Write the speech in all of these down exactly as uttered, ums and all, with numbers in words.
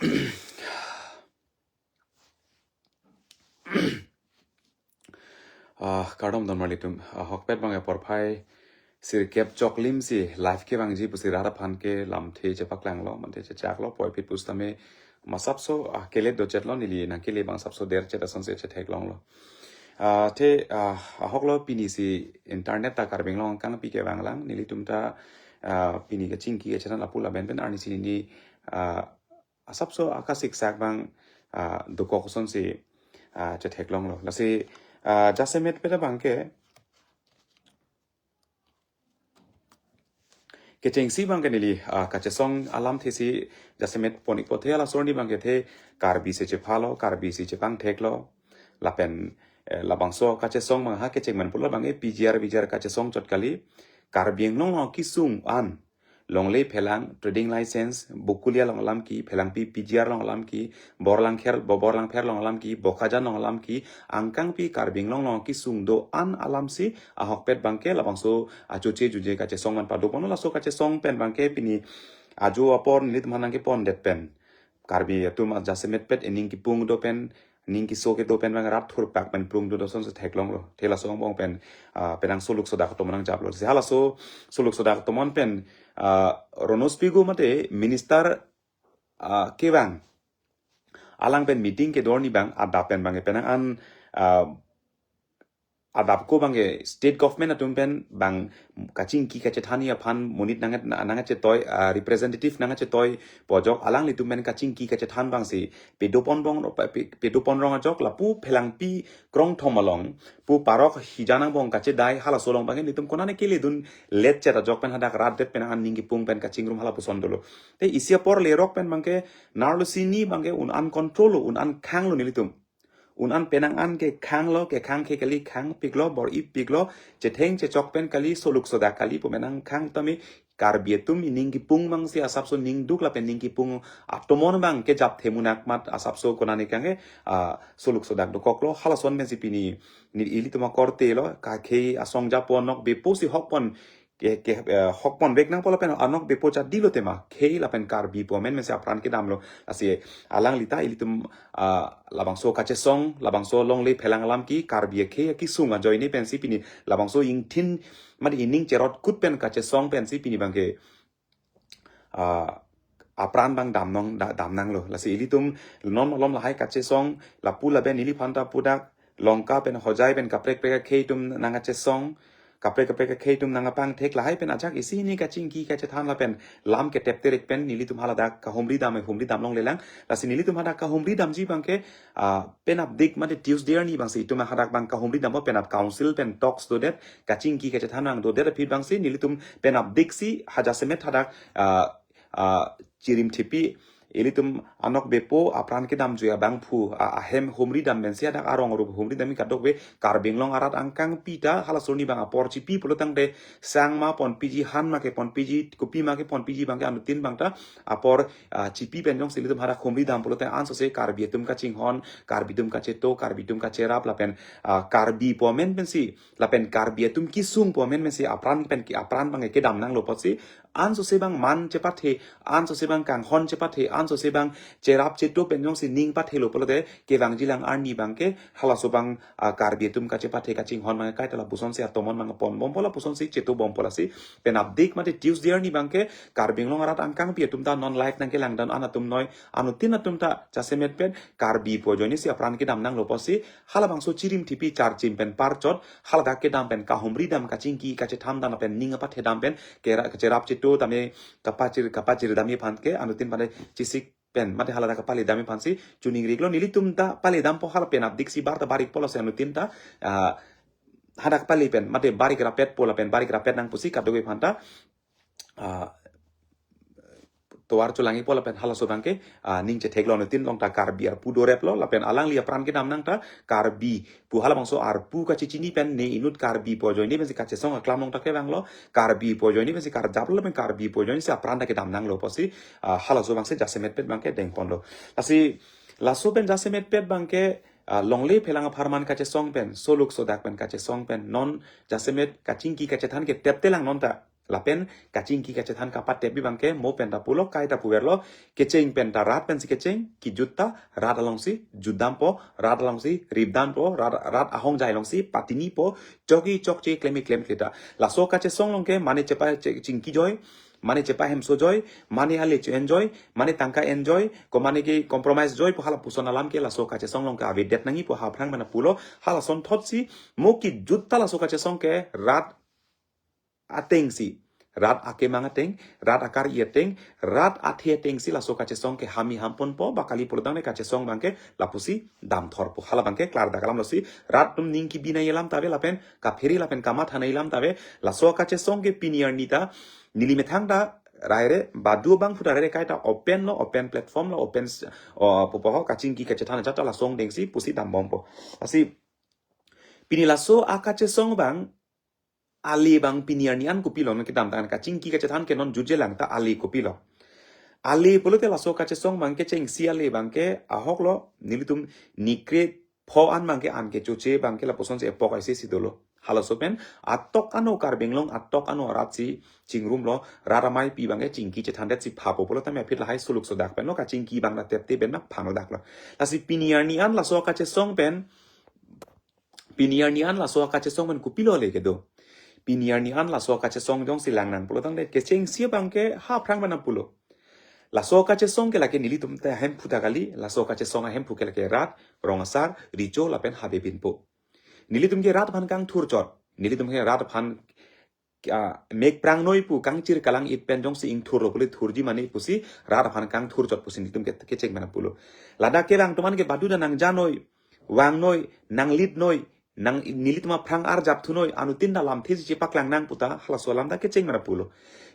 Ah, kardom don marlitum. Ah, ahokpet bang aporphai sirkep choklim si live kevangji pusi rat aphan ke lamthe chepaklanglo, manthe chechaklo, puvoiphit pusitame masapso, ah, kelet dochetlo, neli nangkele bang sapso derchet asonsi chetheklonglo. Ah, te, ah, ahoklo, pini si internet ta Karbi Anglong angkangpi kevanglang, nelitum ta, ah, pini kachingki kachethan lapu lapen pen arnisi neli, ah, asapso akasiksak bang, ah, dokok asonsi, ah, chetheklonglo. Lasi, ah, jasemetpet abang ke, kechengsi bang ke neli, ah, kachesong alamthe si jasemet pon-ikpo, the halaso arni bang ke the Karbi si chephalo, Karbi si chepangtheklo. Lapen, eh, labangso kachesong bang ha kecheng man pulo bang ke P G R, V G R kachesong chot kali. Karbi Anglong along kesung an longle phelang, trading license, Bokulia along alam ke, phelangpi P G R along alam ke, Borlangkher, Bo-, Borlangpher along alam ke, Bokajan along alam ke, angkangpi Karbi Anglong along kesung do-an alamsi ahokpet bang ke labangso achoche juje kachesong man padoponlo. Laso kachesong pen bang ke pini ajo apor nelitum aphan nangkepondet pen Karbi atum ajasemetpet ening kipung do pen, ning keso kedo pen bang rat thurpak pen prung do do asonsi theklonglo. The laso angbong pen, ah, penang soluk sodak atum nangjaplo. Si halaso soluk sodak atum pen, ah, Ronus Pegu mate minister, ah, kevang, alang pen meeting kedo arni bang adap pen bang penang an, ah, adap ko bang ke state government atum pen bang kachingki kachethanji aphan monit nang, nangkachetoi, ah, representative nangkachetoi pu ajok alanglitum pen kachingki kachethan bang si pedopon bong, pe-, pedopon rong ajok lapu phelangpi Krongthom along pu parok hijan angbong kachedai halaso along bang ke nelitum konane keledun letchet ajok pen hadak rat det pen an ning kipung pen kachingrum halapuson dolo. Te isi apor lerok pen bang ke narlo sini bang ke un an control lo, un an khanglo nelitum. Un an penang an kekhanglo, kekhang ke kali, khangpiklo, bor-ipiklo, chetheng chechok pen kali, soluk sodak kali pu menang khang tame Karbi atum ining kipung bang si asapso ning duk lapen ning kipung atomon bang kejapthe munak mat asapso konane kang ke, ah, soluk sodak dokoklo, halason pen si pini, ni ilitum akorte lo, kakhei asong japo anok bepo si hokpon, ke, ke, eh, hokpon vek nangpo lapen anok bepo chadilo tema, khei lapen Karbi pu amen pen si apran kedamlo. Lasi alangli ta ilitum, ah, labangso kachesong, labangso longle phelang alam ke Karbi akhei akesung ajoine pen si pini labangso ingthin mate ining cherot kut pen kachesong pen si pini bang ke, ah, apran bang damnong, da-, damnanglo. Lasi ilitum non malom lahai kachesong, lapu lapen neli aphan ta pudak, Longka pen Hojai pen kaprek kaprek akhei atum nangkachesong, kaprek kaprek akhei atum nangkapangthek lahai pen ajak isi hini kachingki kachethan lapen lam ketep terek pen nelitum haladak kahumri dam, humri dam longlelang. Lasi nelitum hadak kahumri damji bang ke, ah, penap dik mate Tuesday arni bang si itum hadak bang kahumri dampo, penap council pen talks dodet, kachingki kachethan nangdodet aphi bang si nelitum penap dik si hajasemet hadak, ah, ah, chirim thipi, ilitum anok bepo apran kedamjui abangphu, a-, ahem humri dam pen si hadak arong arup humri dam kadokave Karbi Anglong arat angkangpi ta halaso arni bang apor chipi pulo tangte sang ma ponpiji, han ma keponpiji, kopi ma keponpiji bang ke anuttin bang ta apor, ah, chipi pen jongsi ilitum hadak humri dam pulote ansose Karbi atum kachinghon, Karbi atum kacheto, Karbi atum kacherap lapen, ah, Karbi pu amen pen si, lapen Karbi atum kesung pu amen pen si apran pen ke, apran bang ke kedam nanglo apotsi ansose bang man chepathe, ansose bang kanghon chepathe, ansose bang cherap cheto pen jongsi ning pathelo pulote kevangjilang arni bang ke halaso bang, ah, Karbi atum kachepathe kachinghon bang ke kaita lapuson si atomon bang ponbompo, lapuson si chetobompo. Lasi penap dik mate Tuesday arni bang ke Karbi Anglong arat angkangpi atum ta non live nangkelang dam an atum noi anuttin atum ta jasemet pen Karbi pu ajoine si apran kedam nanglo apotsi halabangso chirim thipi charchim pen parchot, haladak kedam pen kahumri dam, kachingki kachethan dam pen ning apathe dam pen kera-, kacherap cheto tame kapachir, kapachir dam aphan ke anuttin pen chisik pen mate haladak kapale dam aphan si chuning riklo. Nelitum ta pale dampo, hala penap dik si bar ta barik pulo si anuttin ta, ah, hadak pale pen mate barik rapet po lapen barik rapet nang pusi kadokave aphan ta, ah, tovar cholangpo lapen halaso bang ke, ah, ning chetheklo, anuttin along ta Karbi arpu doreplo lapen alangli apran kedam nang ta Karbi pu halabangso arpu kachechini pen ne inut Karbi pu ajoine pen si kachesong aklam along ta kevanglo, Karbi pu ajoine pen si karjaplo lapen Karbi pu ajoine si apran ta kedam nanglo apotsi, ah, halaso bang si jasemet pet bang ke dengponlo. Lasi laso pen jasemet pet bang ke, ah, longle phelang apharman kachesong pen, soluk sodak pen kachesong pen, non jasemet kachingki kachethan ke teptelang non ta Lapen kachingki kachethan kapatep abang ke mo pen ta pulo, kaita puverlo, kecheng pen ta rat pensi kecheng, kijut ta rat alongsi jutdampo, rat alongsi ripdampo, rat, rat ahongjai alongsi patinipo, chokji chokche, klemji klemkle ta. Laso kachesong along ke mane chepa che-, chingki joi, mane chepa hemso joi, mane ale che-en joi, mane tangka en joi, ko mane ke compromise joi pu halapuson alam ke laso kachesong along ke avedet nangji pu ha aphrang mena pulo, halason thotsi mo kijut ta laso kachesong ke rat atengsi, rat akemang ateng, rat akar-i ateng, rat athe atengsi laso kachesong ke hami hamponpo, ba kali pulotangte kachesong abang ke lapusi damthorpo. Hala abang ke klardak alam losi, rat atum ning kebinai alam ta ave lapen kaphere lapen kamathanai alam ta ave, laso kachesong ke pini arni ta, neli methang ta raire, badu abangphu ta raire kaita open lo, open platform lo, open s-, o, pupo ho, kachingki kachethan ajat ta laso angdengsi pusi dambompo. Lasi, pini laso akachesong abang, ale abang pini arni an kopilo, non kedamtang kachingki kachethan ke non jutje lang ta ale kopilo. Ale pulote laso kachesong abang kechengsi ale abang ke ahok lo, nelitum ni kre-pho an abang ke an kechoche abang ke lapusonsi epok aisi si dolo. Halaso pen atok ano Karbi Anglong, atok ano arat si chingrumlo, rat ameipi abang ke chingki chethandetsi phapo pulo tame aphi lahai suluk sodak pen lo kachingki abang ta tepte pen na phanglo dak lo. Lasi pini arni an laso kachesong pen, pini arni an laso kachesong pen kopilo le kedo. Pini arni an laso kachesong jongsi lang nang pulotangte kechengsi abang ke ha aphrang mena pulo. Laso kachesong ke lake nelitum ta ahemphu ta kali, laso kachesong ahemphu ke lake rat, rong asar, recho lapen habe binpo. Nelitum ke rat aphan kangthur chot, nelitum ke rat aphan, ah, mek prangnoi pu kangchir kalang-it pen jongsi ingthurlo pule thurji mane pusi rat aphan kangthur chot pusi nelitum ke kecheng mena pulo. Ladak kelang atum an ke badu ta nangjanoi, vangnoi, nanglitnoi, nang nelitum aphrang arjap thunoi, anuttin ta lamthe si chepaklang nang pu ta halaso alam ta kecheng mena pulo.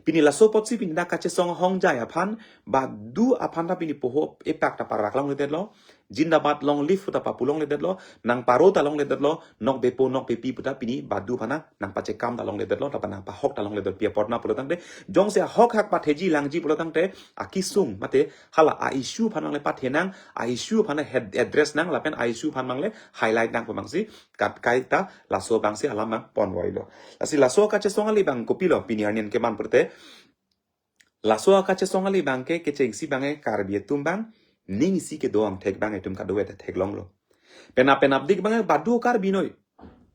Pini laso apotsi pini dak kachesong ahongjai aphan, badu aphan ta pini poho epak ta parvak longledetlo, Zindabad long live pu ta papu longledetlo, nangparo ta longledetlo, nokbepo nokbepi pu ta pini badu aphan ta nangpachekam ta longledetlo, lapen nangpahok ta longledetlo, pi apot ma pulotangte, jongsi ahok hak patheji langji pulotangte, akesung mate hala a-issue aphan abang le pathe nang, a-issue aphan head address nang, lapen a-issue aphan abang le highlight nang pu abangsi, kat kaita laso abangsi alam abang ponvoilo. Lasi laso kachesong ale abang kopilo pini arni an keman pute, laso akachesong ale abang ke kechengsi abang ke Karbi atum abang, ning isi kedo angthek abang itum kadokave ta theklonglo. Penap penapdik abang ke badu Karbi noi,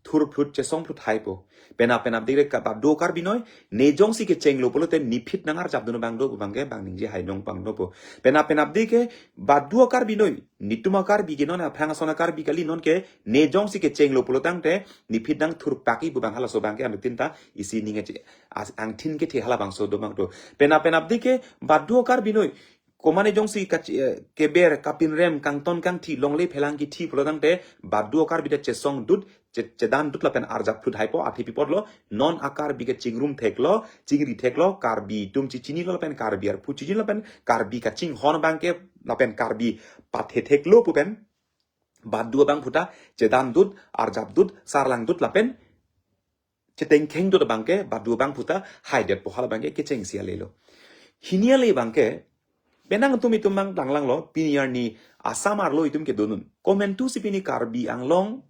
thurphlut chesongphlut haipo. Penap penapdik ke badu Karbi noi, ne jongsi kechenglo pulote nephit nangarjapdun abang do pu abang ke bang ningje hai nong abang dopo. Penap penapdik ke badu Karbi noi, netum a-Karbi ke non aphrang ason a-Karbi kali, non ke ne jongsi kechenglo pulotangte nephit nangthurpakji pu abang halaso abang ke anuttin ta isi ning ache-, as-, angthin kethe halabangso do abang do. Penap penapdik ke badu Karbi noi, komane jongsi kach-, eh, keber kapinrem kangton kangthi longle phelang kithi pulotangte badu Karbi ta chesongdut, che-, chedandut lapen arjapphlut haipo, athe pi apotlo, non a-Karbi ke chingrum theklo, chingri theklo, Karbi atum chechinilo lapen Karbi arphu chechinilo lapen Karbi kachinghon abang ke lapen Karbi pathe theklo pu pen badu abangphu ta chedandut, arjapdut, sarlangdut lapen chetengkhengdut abang ke badu abangphu ta haidetpo, hala abang ke kechengsi alelo. Hini ale abang ke, penang atum itum abang langlanglo, pini arni Assam arlo itum kedodun. Komantusi pini Karbi Anglong,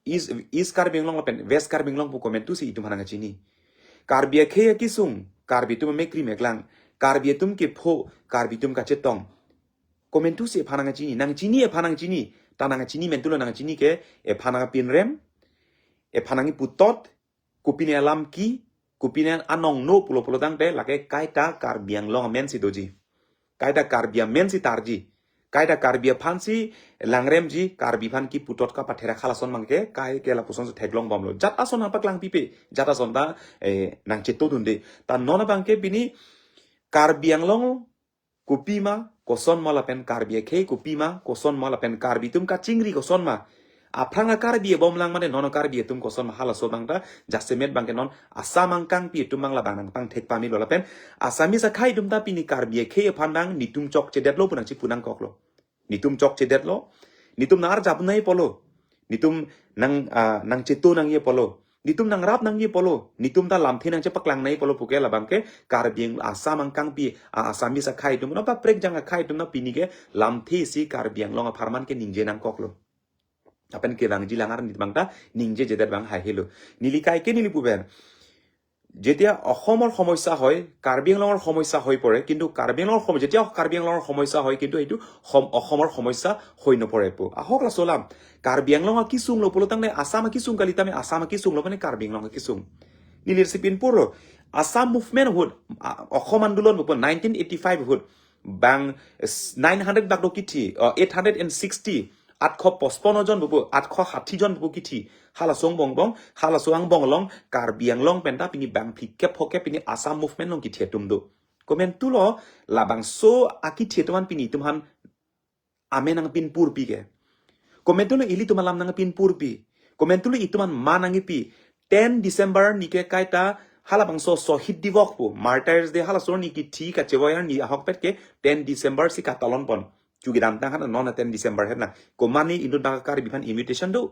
East, East Karbi Anglong lapen West Karbi Anglong pu komantusi itum aphan nangchini. Karbi akhei akesung, Karbi atum amekkri meklang, Karbi atum kepho, Karbi atum kachetong. Komantusi ephan nangchini, nangchini ephan nangchini, ta nangchini mentulo, nangchini ke ephan nangpinrem, ephan nangputot, kopine alam ke, kopine anong no pulo pulotangte lake kaita Karbi Anglong amensi doji. Kaita Karbi amensi tarji. Kaita Karbi aphansi langremji, Karbi aphan keputot kapatherak halason abang ke, kai ke lapusonsi theklongbomlo. Jat ason nangpaklang pipe, jat ason ta, eh, nangchetodunde. Ta non abang ke pini Karbi Anglong kopima, kosonma lapen Karbi akhei kopima, kosonma lapen Karbi atum kachingri kosonma. Aphrang a-Karbi abomlang mane non a-Karbi atum kosonma halaso abang ta, jasemet abang ke non Assam angkangpi atum abang labang nangpangthek pamelo lapen Assamese akhei atum ta pini Karbi akhei aphan abang netum chokchedetlo pu nangchipu nangkoklo. Netum chokchedetlo, netum nangarjapnai apotlo, netum nang, ah, nangcheto nangji apotlo, netum nangrap nangji apotlo, netum ta lamthe nangchepaklang nangji apotlo puke labang ke Karbi Ang-, Assam angkangpi, ah, Assamese akhei atum, non paprek jang akhei atum ta pini ke lamthe si Karbi Anglong apharman ke ningje nangkoklo. Lapen kevangji langar netum abang ta ningjejedet abang haihelo. Neli kaike neli pupen. যেতিয়া অসমৰ সমস্যা হয়, কাৰ্বি আংলঙৰ সমস্যা হৈ পৰে, কিন্তু কাৰ্বি আংলঙৰ সমস্যা, যেতিয়া কাৰ্বি আংলঙৰ সমস্যা হয়, কিন্তু এইটো সম-, অসমৰ সমস্যা হৈ নপৰে পো। আহক লাচো ওলাম। কাৰ্বি Anglong akisung lo pulo tangte Assam akisung kali, tame Assam akisung lo mane Karbi Anglong akisung. Neli isi pinpur lo. Assam movement ahut, a, Assam আন্দোলন ahut, nineteen eighty five ahut, bang, s-, nine hundred bak do kithi, uh, eight hundred and sixty, আঠশ পঁচপন্ন জন bubu, আঠশ ষাঠি জন bubu kithi. Halaso angbong bong, halaso angbong along, Karbi Anglong pen ta pini bang phlikep phokep pini Assam movement along kithi atum do. Komantu lo, labangso akithi atum an pini itum aphan amen nangpinpurpi ke. Komantu lo ilitum alam nangpinpurpi. Komantu lo itum an man nangkipi. Ten December arni ke kaita halabangso Shohid Divok pu, Martyrs Day halaso arni kithi kachevoi arni ahokpet ke ten December si katalon pon. Chugi damtang han non ten December het na. Komat ne inut bang Karbi aphan invitation do.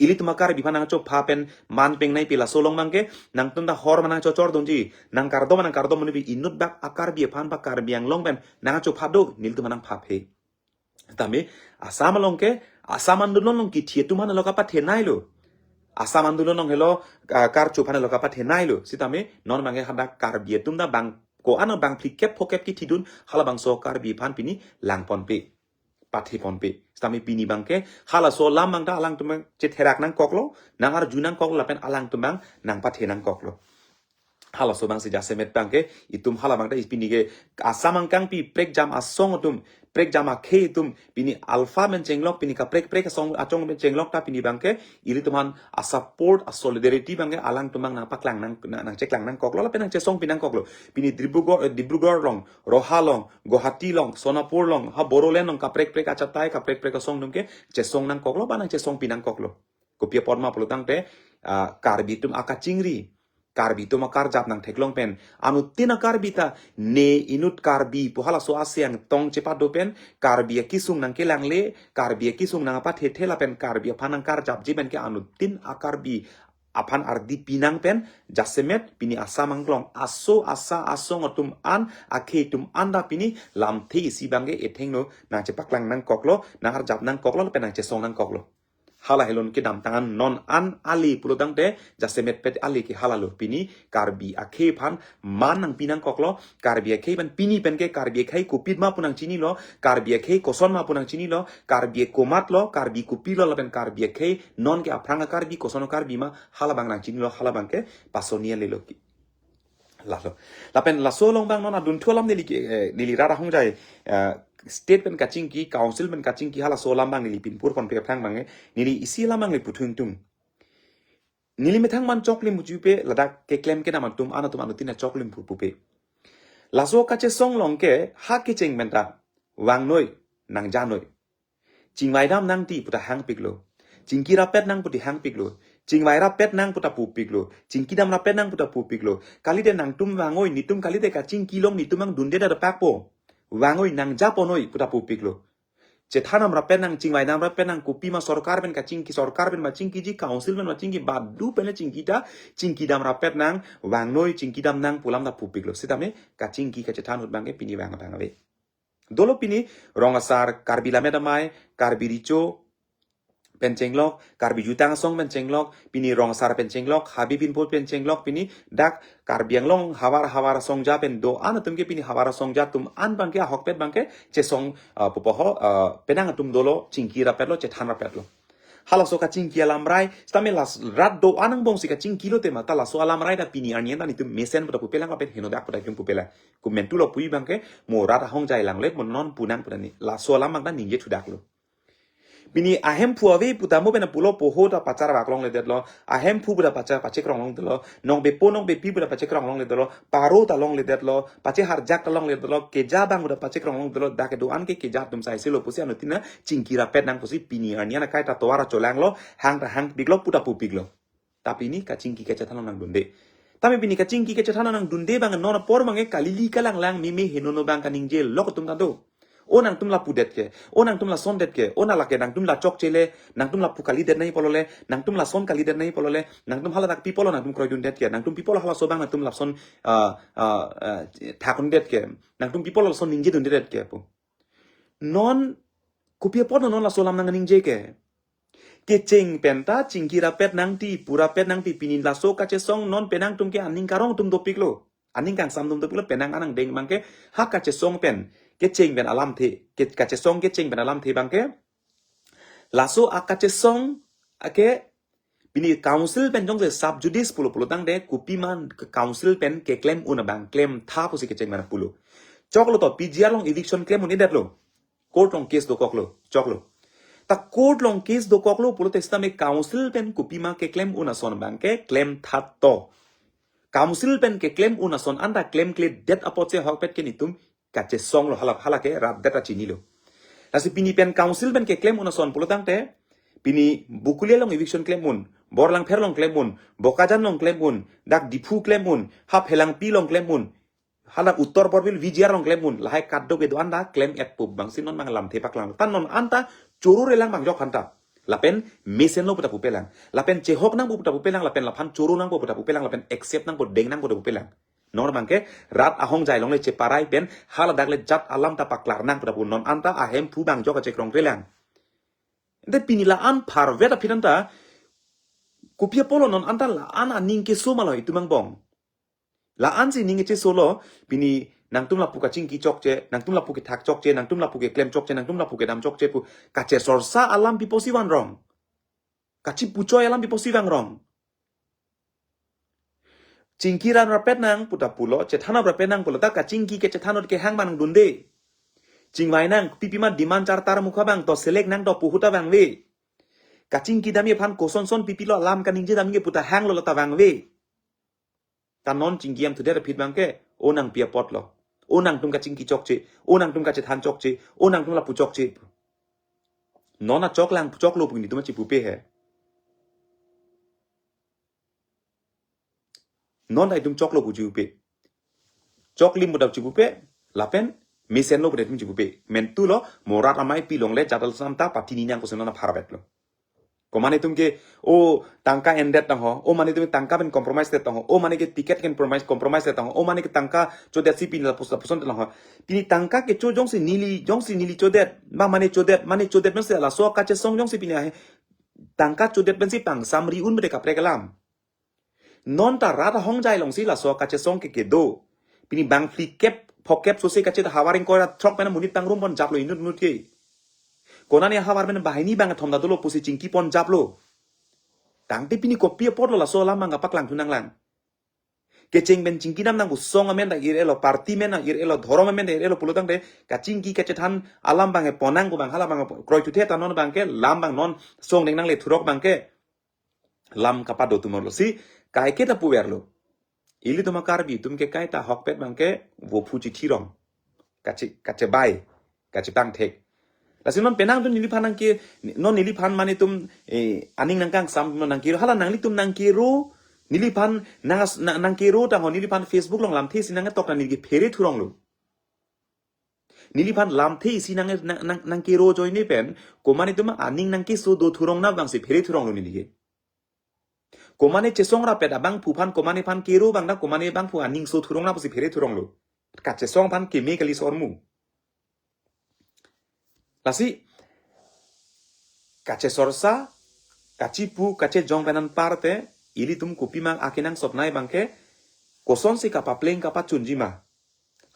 Ilitum Karbi aphan nangchopha pen man pengnei pi laso along bang ke, nangtum ta hor ma nangchochor dungji, nangkardom ma nangkardom muni pi inut bak a Karbi aphan ba Karbi Anglong pen nangchopha do, nelitum nangpha phe. Tame, Assam along ke, Assam andolon along kithi atum aphan lo kapathenei lo. Assam andolon along helo, ah, karcho aphan lo kapathenei lo. Sitame, non bang ke hadak Karbi atum ta bang ko-an bang phlikep phokep kithidun, halabangso Karbi aphan pini langponpe, patheponpe. Sitame pini bang ke, halaso alam bang ta alangtum bang chetherak nangkoklo, nangarju nangkoklo lapen alangtum bang nangpathe nangkoklo. Halaso bang si jasemet bang ke, itum hala bang ta pini ke Assam angkang pi prekjam asong atum, prekjam akhei atum, pini alpha men chenglok, pini kaprek prek asong achong men chenglok ta pini bang ke, ilitum aphan a support, a solidarity bang ke alangtum bang nangpaklang nang, nang, nangcheklang nangkoklo, lapen nangchesongpi nangkoklo. Pini Dibrugarh, eh, Dibrugarh along, Roha along, Guwahati along, Sonapur along, ha Bodoland along, kaprek prek achatai, kaprek prek asong atum ke, chesong nangkoklo, ba nangchesongpi nangkoklo. Kopi apot ma pulo tangte, ah, Karbi atum akachingri, Karbi atum akarjap nangtheklong pen, anuttin a Karbi ta ne inut Karbi pu halaso aseng tong chepado pen, Karbi akisung nangkelangle, Karbi akisung nangpathethe lapen Karbi aphan nangkarjapji pen ke anuttin a Karbi aphan ardi pinang pen, jasemet pini Assam anglong aso asa asong atum an, akhei atum an ta pini lamthe isi bang ke ethengno nangchepaklang nangkoklo, nangarjap nangkoklo, lapen nangchesong nangkoklo. Hala helon kedamtang an non an ale pulo tangte, jasemet pet ale ke hala lo. Pini Karbi akhei aphan man nangpi nangkoklo, Karbi akhei aphan pini pen ke Karbi akhei kopima pu nangchinilo, Karbi akhei koson ma pu nangchinilo, Karbi komat lo, Karbi kopi lo lapen Karbi akhei non ke aphrang a Karbi koson a Karbi ma hala bang nangchinilo, hala bang ke pasoni ale lo ki. Lalo. Lapen laso along bang non adunthu alam neli ke, eh, neli rat ahongjai, eh, state pen kachingki, council pen kachingki, halaso alam bang neli pinpurponpe aphrang bang, eh, neli isi alam bang neli puthu ingtung. Neli methang man choklim pujupe ladak keklem kedam atum, anatum anuttin ta choklim pu pupe. Laso kachesong along ke ha kecheng pen ta vangnoi, nangjanoi. Chingvai dam nangti puta hangpiklo. Chingki rapet nang puti hangpiklo. Chingvai rapet nang puta pupiklo. Chingki dam rapet nang puta pupiklo. Kalite nangtum vangoi, netum kalite kachingki along netum angdunde ta pakpo. Vangoi nangjaponoi puta pupiklo. Chethan dam rapet nang, chingvai dam rapet nang, kopima sorkar pen kachingki, sorkar pen ma chingkiji, council pen ma chingki, badu pen le chingki ta, chingki dam rapet nang, vangnoi, chingki dam nang pu alam ta pupiklo. Sitame kachingki kachethan ahut bang ke pini vang bang ave. Dolo pini rong asar, Karbi Lammet Amei, Karbi Recho pen chenglok, Karbi Jutang Asong pen chenglok, pini rong asar pen chenglok, Habe Binpot pen chenglok, pini dak Karbi Anglong havar havar asongja pen do-an atum ke pini havar asongja atum an bang ke ahokpet bang ke chesong, ah, pupo ho, ah, penang atum dolo, chingki rapetlo, chethan rapetlo. Halaso kachingki alamrai, sitame las rat do-an angbong si kachingki lote ma, ta laso alamrai ta pini arni an ta netum mesen puta pupelang lapen henodak puta itum pupelang. Komantu lo pu bang ke, mo rat ahongjai lang le, mo non pu nang puta ni. Laso alam bang ta ningje thudaklo. Pini ahemphu ave puta mo pen pulo poho ta pachar vak longledetlo, ahemphu puta pachar pachekrong longledetlo, nongbepo nongbepi puta pachekrong longledetlo, paro ta longledetlo, pacheharjak ta longledetlo, keja bang puta pachekrong longledetlo, dak kedo-an ke keja atum sai selo pusi anuttin ta chingki rapet nang pusi pini arni an akai ta tovar cholanglo, hang ta hangpiklo, puta pupiklo. Tapi pini kachingki kachethan along nangdunde. Tapi pini kachingki kachethan along nangdunde bang non apor bang ke kalili kalanglang meme henono bang kaningje lok atum ta do. O nangtum la pudet ke, o nangtum la sondet ke, o na lake nangtum la chokche le, nangtum la pu kalidet nai pulo le, nangtum la son kalidet nai pulo le, nangtum haladak pi pulo nangtum kroidundet ke, nangtum pi pulo halaso bang nangtum lason, ah, ah, ah, thakdundet ke, nangtum pi pulo lason ningjedundet ke pu. Non kopi apot non laso alam nangningje ke. Kecheng pen ta chingki rapet nangji, pu rapet nangji, pini laso kachesong non penang atum ke aning karong atum dopiklo. Aning kangsam atum dopiklo, penang anang deng abangke ha kachesong pen kecheng pen alamthe, ke, kachesong kecheng pen alamthe abangke. Laso akachesong ake pini council pen jongsi sub judice pulo pulo tangte kopima council pen keklem un abang, klemtha pusi kecheng pen pulo. Choklo to, P G R along eviction klem un-edetlo. Court along case dokoklo, choklo. Ta court along case dokoklo pulote sitame council pen kopima keklem un ason abangke klemtha to. Council pen keklem un ason anta klemkledet apotsi ahokpet ke netum kachesonglo, hala, hala ke rat det ta chinilo. Lasi pini pen council pen keklem un ason pulo tangte, pini Bokolia along eviction klem un, Borlangpher along klem un, Bokajan along klem un, dak Diphu klem un, ha Phelangpi along klem un, hala Uttar Borbil V G R along klem un, lahai kadokave do-an ta klem-etpo abangsi non abang lamthe paklang. Ta non anta choro relang abang jok aphanta. Lapen mesenlo pu ta pupelang. Lapen chehok nangpo pu ta pupelang, lapen laphan choro nangpo pu ta pupelang, lapen accept nangpo, deng nangpo pu ta pupelang. Non abangke rat ahongjai along le cheparai pen haladak le jat alam ta paklar nang pu ta pu, non anta ahemphu abang jok kachekrong relang. Ante pini la-an pharvet aphi anta, kopi apotlo non anta la-an aning keso ma lo itum angbong. La-ansi ning kechesolo, pini nangtum lapu kachingki chokche, nangtum lapu kethak chokche, nangtum lapu keklem chokche, nangtum lapu kedam chokche pu kachesorsa alam pi apotsi vangrong? Kachipuchoi alam pi apotsi vangrong? Chingki ran rapet nang pu ta pulo, chethan rapet nang pulo, ta kachingki kachethan kehang abang dunde. Chingvai nang, pipima demand chartar mukha abang to select nang to pu ahut ta vangve. Kachingki damji aphan kosonson pipilo alam kaningje damji pu ta hanglo, la ta vangve. Ta non chingki amthudet aphi abangke, o nangpi apotlo, o nangtum kachingki chokche, o nangtum kachethan chokche, o nangtum lapu chokche. Non achoklang choklo pu netum chipupe he. Non ta itum choklo pu chipupe. Choklim pu ta chipupe, lapen mesenlo pu ta itum chipupe. Mentulo, mo rat amei pi along le jat alam ta patini nang pusi non apharvetlo. Komane atum ke, o tangka endet tangho, o mane atum tangka pen compromise det tangho, o mane ke ticket pen compromise, compromise det tangho, o mane ke tangka chodetsi pini lapuson, lapuson tangho. Pini tangka kecho jongsi neli, jongsi neli chodet, ma mane chodet, mane chodet mese laso kachesong jongsi pini ahe, tangka chodet pensi pangsam ri un bede kaprek alam. Non ta rat ahongjai alongsi laso kachesong ke kedo. Pini bang phlikep, phokep sose kachet havar ingkoi ra throk pen monit pangrum pon japlo inut inut ke. Konane havar pen banghini bangkethom ta dolo pusi chingki pon japlo. Tangte pini kopi apotlo laso alam abang kapaklang thu nanglang? Kecheng pen chingki dam nang pu song amen ta ir-elo, party amen ta ir-elo, dhorom amen ta ir-elo pulo tangte kachingki kachethan alam abang pon nang pu abang hala abang kroithu the, ta non abangke lam abang non song deng nangle thurok abangke lam kapado atum arlo si kaike ta puverlo. Ilitum a-Karbi atum ke kaita ahokpet abangke vophu chithi rong. Kache, kachebai, kachepangthek. Lasi non penang atum neliphan nangke, non neliphan mane atum, eh, aning nangkangsam non nangkero, hala nanglitum nangkero, neliphan nang, nang, nangkero tangho, neliphan Facebook along lamthe si nangtok ta neli ke phere thuronglo. Neliphan lamthe isi nang, nang, nang, nangkero ajoine pen, komane atum aning nangkeso do thurong nang abangsi phere thuronglo neli ke. Komane chesong rapet abangphu aphan, komane aphan kero abang ta, komane abangphu aning so thurong nang pusi phere thuronglo. Kachesong aphan keme kali sormu. Lasi, kachesorsa, kachipu, kachejong pen anparte, ilitum kopima akenangsot nai abangke, kosonsi kapapleng kapachunji ma.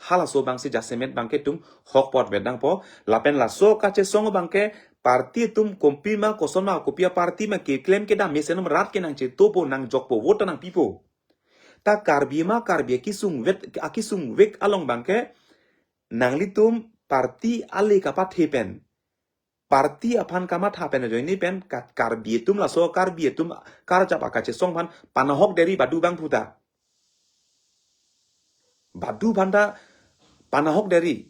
Halaso abangsi jasemet abangke itum hok apot vet nangpo, lapen laso kachesong abangke party atum kopima koson ma kopi a-party ma keklem kedam mesen rat ke nangchetopo nangjokpo vote nangpipo. Ta Karbi ma Karbi akesung vet, akesung vek along abangke nanglitum party ale kapathe pen, party aphan kamatha pen ajoine pen Ka-, Karbi atum laso Karbi atum karjap akachesong aphan panahok deri badu abangphu ta. Badu aphan ta panahok deri.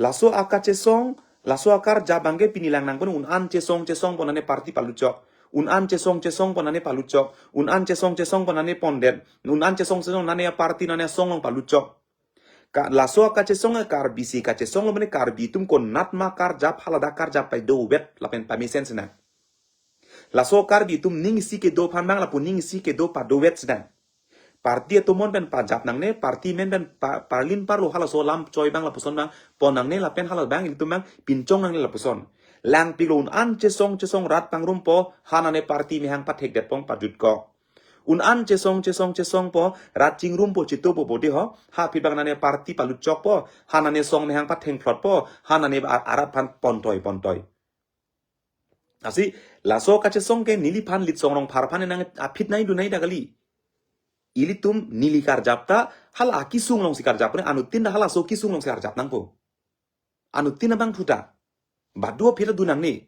Laso akachesong, laso akarjap abangke pini lang nangpon un-an chesong chesong pon nane party paluchok. Un-an chesong chesong pon nane paluchok. Un-an chesong chesong pon nane pondet. Un-an chesong chesong nane party nane asong along paluchok. Ka, laso akachesong Karbi si kachesonglo mane Karbi atum konat ma karjap haladak karjap pado vet lapen pamesen sinang. Laso Karbi atum ning isi kedo aphan abang lapu ning isi kedo pado vet sinang. Party atum amen pen pajap nangne, party amen pen pa, parlin parlo halaso lam choi abang lapuson abang pon nangne lapen hala abang ilitum abang pinchong nangne lapuson. Langpiklo, un-an chesong chesong rat pangrumpo, ha nane party mehang pathekdetpo, pajutkok. Un-an chesong chesong chesongpo, rat chingrumpo, chitopo bodi ho, ha aphi abang nane party palutchokpo, ha nane song mehang pathengphlotpo, ha nane a-, arat aphan pontoi pontoi. Lasi, laso kachesong ke neliphan, Litsong Rongphar aphan nang aphi nai dunai da kali. Ilitum neli karjap ta, hala akesung alongsi karjap, anuttin ta halaso kesung alongsi karjap nangpo. Anuttin abang thu ta. Badu aphi ta dun nangne.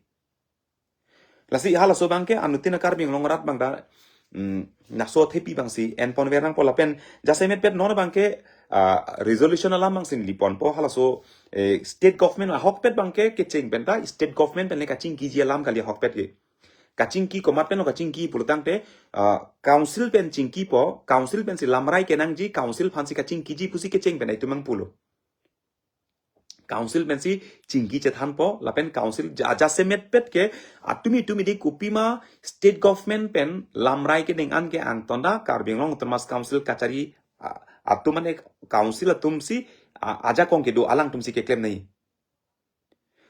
Lasi halaso abang ke anuttin Karbi Anglong arat abang ta, mm, laso athepi abangsi enponver nangpo lapen jasemetpet non abang ke, ah, resolution alam abangsi neli ponpo, halaso, eh, state government ahokpet abang ke kecheng pen ta, state government pen le kachingkiji alam kali ahokpet ke. Kachingki komat pen lo kachingki pulotangte, ah, council pen chingkipo, council pensi lamrai kenangji, council aphansi kachingkiji pusi kecheng pen itum abang pulo. Council pensi chingki chethanpo, lapen council ja-, jasemetpet ke, atumi tumi di kopima state government pen lamrai kedeng an ke angton ta Karbi Anglong Autonomous Council kachari, a-, atum mane council atumsi, a-, ajakong kedo alangtumsi keklem nai.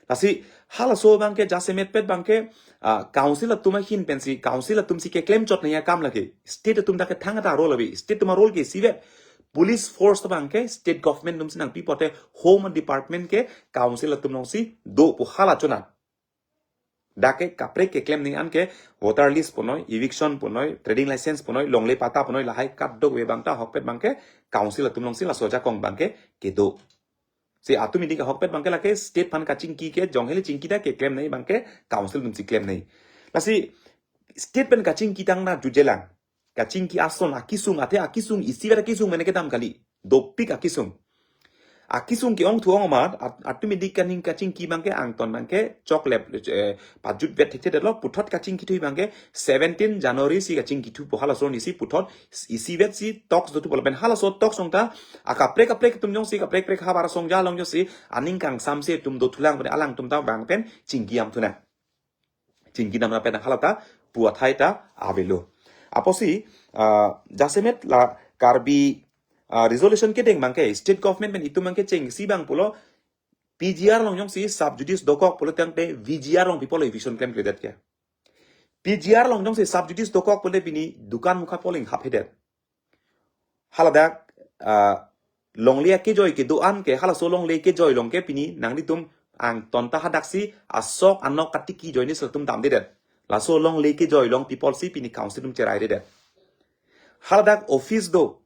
Lasi halaso abang ke jasemetpet abang ke, ah, council atum ahin pensi, council atumsi keklem chot nai akam lake. State atum ta ke thangta role ave. State atum a-role ke isivet. Police force abang ke state government atumsi nangpi pote Home Department ke council atum alongsi dopo hala chonat. Dak ke kaprek keklem nai an ke voter list punoi, eviction punoi, trading license punoi, longle patta punoi, lahai kadokave abang ta ahokpet abang ke council atum alongsi laso ajakong abang ke kedo. Si atum ini ke ahokpet abang ke lake state aphan kachingki ke, jong hele chingki ta keklem nai abang ke council atumsi klem nai. Lasi state pen kachingki tang na jujelang. Kachingki ason akesung, athe akesung, isivet akesung mene kedam kali. Dopik akesung. Akesung ke-ong thu-ong amat, at-, atum ini kaning kachingki abang ke angton abang ke choklep, eh, pajutvet thekthedetlo, puthot kachingki thu abang ke seventeen January si kachingki thupo, halaso arnisi puthot isivet si talks dothupo lapen halaso talks along ta akaprek kaprek atum jongsi kaprek kaprek havar asong ja along jongsi aning kangsamse atum dothulang pen alangtum ta vang pen chingki dam thunang. Chingki dam lapen hala ta pu athai ta avelo. Apotsi, ah, jasemet la Karbi, ah, resolution kedeng abang ke state government pen itum abang ke chengsi abang pulo, P G R along jongsi sub judice dokok pulotangte V G R along pi pulo eviction klemkledet ke. P G R along jongsi sub judice dokok pulote pini dukan mukha pu aling haphedet. Haladak, ah, longle akejoi kedo an ke, halaso longle kejoi along ke pini nanglitum angton ta hadaksi asok anok katiki ajoinesi latum damdedet. Laso longle kejoi along pi pulosi pini council atum cherairedet. Haladak office do,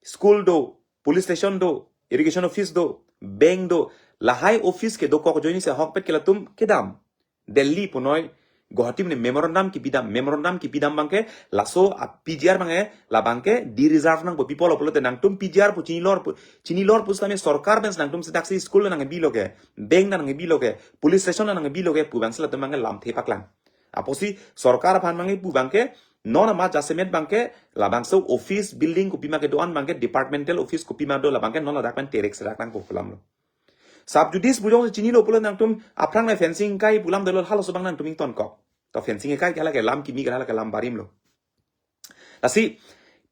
school do, police station do, irrigation office do, bank do, lahai office kedokok ajoinesi ahokpet ke latum kedam. Delhi punoi, Guwahati mene memorandum kipidam, memorandum kipidam abang ke, laso a-P G R abang ke, labang ke de-reserve nangpo, pi pulo pulote nangtum P G R pu chinilor pu, chinilor pusitame sorkar pen nangtum sedaksi school nangkebilo ke, bank nangkebilo ke, police station nangkebilo ke pu abangsi latum abang ke lamthe paklang. Apotsi sorkar aphan abang ke pu abang ke, non amat jasemet abang ke, labangso office building kopima kedo an abang ke, departmental office kopima do labang ke, non ladak pen terek serak nangpo pu alamlo. Sub judice pu jongsi chinilo pulo nangtum aphrang le fencing kai pu alam dolo, halaso abang nangtum ingtonkok. To fencing kai ke hala ke lam kimi ke hala ke lam barim lo. Lasi